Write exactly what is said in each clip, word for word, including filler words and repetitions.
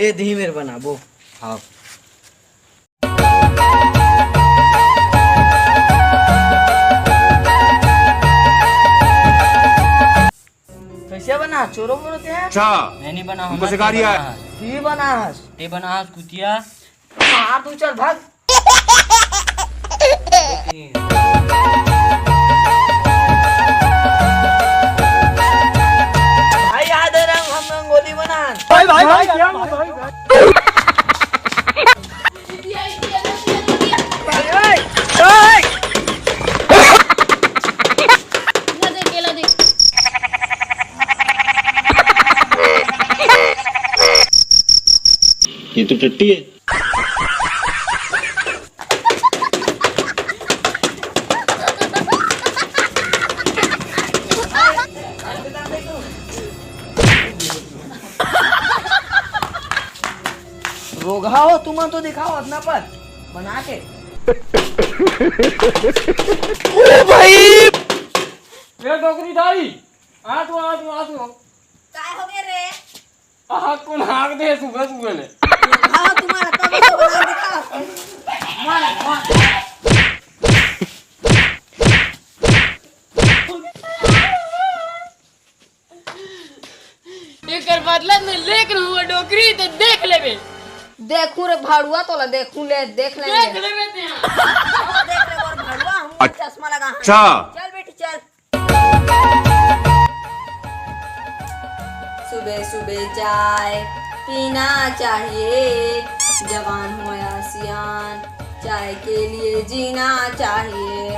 ये धीमे बनाबो। हाँ। कैसे बना चोरो मोरो ते हैं? अच्छा। मैं नहीं बना हूँ, तुमको सिखा रिया है। बना हस। की बना हस? ते बना हस कुतिया। मार तू, चल भाग। भाई, याद है रंग, हम रंगोली बनान। भाई, भाई, भाई, क्या भाई, भाई। ये तो टट्टी है। रोगहा हो तुम तो दिखाओ अपना पर बना के। ओ भाई, ए डोकरी दाई, आ तो, आ तो, आ तो। काय हो गए रे? आहा, कौन हाक दे सुबह सुबह ले? हाँ, तुम्हारा तब तो बना दिखा। मार, मार। एकर बदला में लेके रहूं डोकरी, तो देख लेबे। देखू रे भाड़ुआ, तोला देखू ले, देख लेंगे। देख लेबे ते। हाँ, देख ले और भाड़ुआ, हम अच्छा। चश्मा लगा है। चल बेटी, चल। सुबह सुबह चाय पीना चाहिए, जवान हो या सियान, चाय के लिए जीना चाहिए।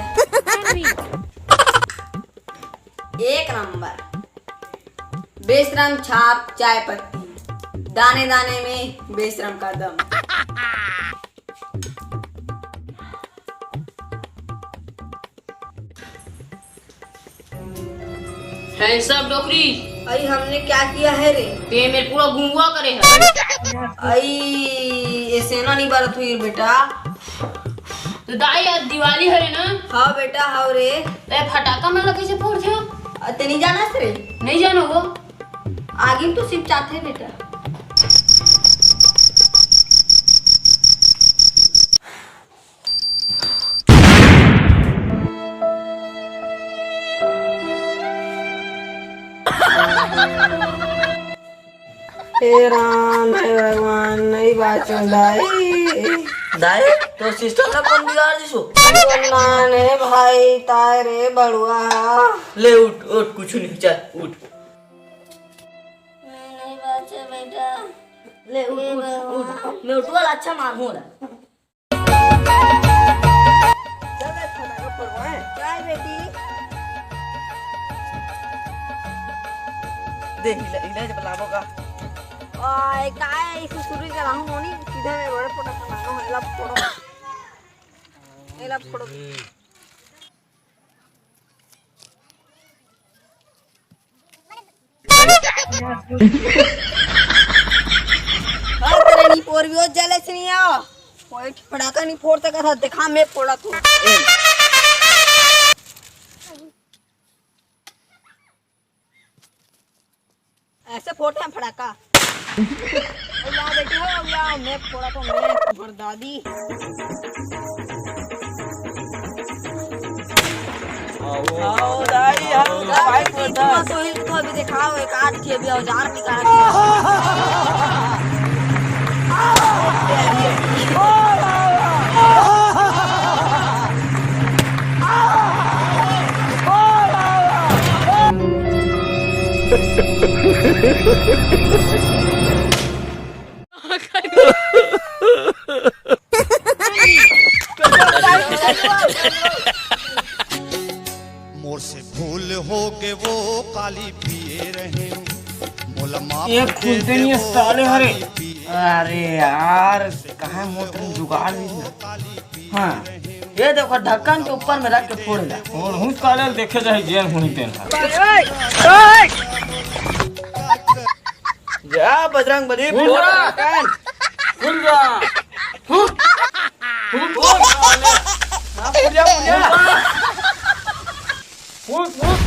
एक नंबर, बेशरम छाप चाय पत्ती, दाने दाने में बेशरम का दम। है सब डोकरी। अई, हमने क्या किया है रे? ते मेरे पूरा गुंगवा करे है। अई, ऐसे ना नहीं बात हुई बेटा। तो दाई, आज दिवाली हरे ना? हाँ बेटा, हाँ रे। ते फटाका मन ला कैसे फोड़ दियो? अ, ते नहीं जाना से रे? नहीं जानो वो। आगे तो सिर्फ चाहते बेटा। हे राम, हे भगवान, नहीं बाचो दाई। दाई, तोर सिस्टर ला कौन बिगाड़ दिसो? नान हे भाई, ताय रे बड़ुआ। ले उठ, उठ, कुछ नहीं, चल उठ। मैं नहीं बाचे बेटा। ले उठ, हे उठ, उठ। भगवान। मैं उठवा ला अच्छा मार हूँ ला। चल रे, फटाका फोड़वाए। काय बेटी? दे, इला, इला जब लावोगा। आय, काय, इसे शुरू करा हूँ, मोनी, सीधा मैं बड़े फटाका मारो, इला फोड़ो। इला फोड़ो। हर तरह नी पोर भी हो जले से नहीं आओ। कोई फड़ाका नहीं फोड़ सका था, दिखा मैं फोड़ा तू। ऐसे फोड़ते हैं फड़ाका। या बेटी हो, या मैं फोड़ा तो मैं तुम्हार दादी। आओ दाई, हम तो भाई को तुम तो हिल तो अभी दिखाओ, एक आध के अभी औजार निकाल के। मोर से भूल हो के वो काली पिए रहे हूँ। मोला माफ ये खुलते नहीं है साले हरे। अरे यार, कहाँ मोर जुगाड़ नहीं है। हाँ, ये देखो, ढक्कन के ऊपर में रख के फोड़ ला। और हूँ साले देखे जाए जेल होनी तेल। जा बजरंग बली, खुल फोड़ जा। ढक्कन। खुल जा। फूट। फूट, फूट, साले। हाँ, फूट जा, फूट जा। फूट, फूट।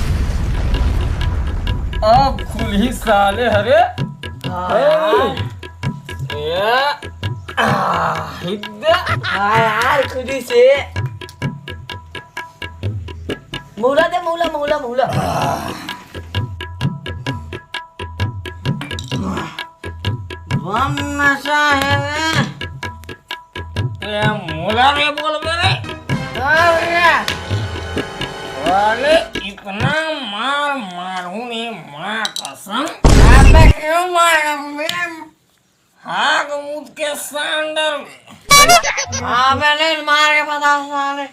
अब खुलही साले हरे। हाँ। हे। आ, हिद्दा। हाँ यार, खुदी से। मुला दे, मुला, मुला, मुला। बम नशा है रे। ए, मुला रे बोल बे रे। अरे। वाले इतना मार मारू ने माँ कसम। अबे क्यों मारूं बे? हाथ मुद के सांडर। अबे नहीं मार के बता साले।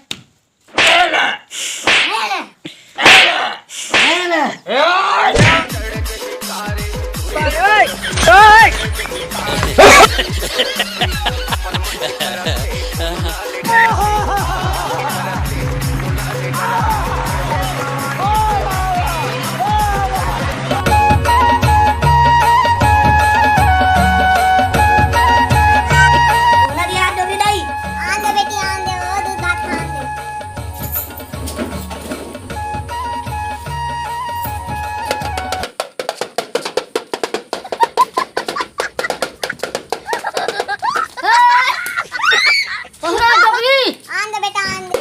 नदिया डोबरी दाई। आन दे बेटी, आन दे, ओ दूध भात खान दे। आन दे बेटा, आन दे।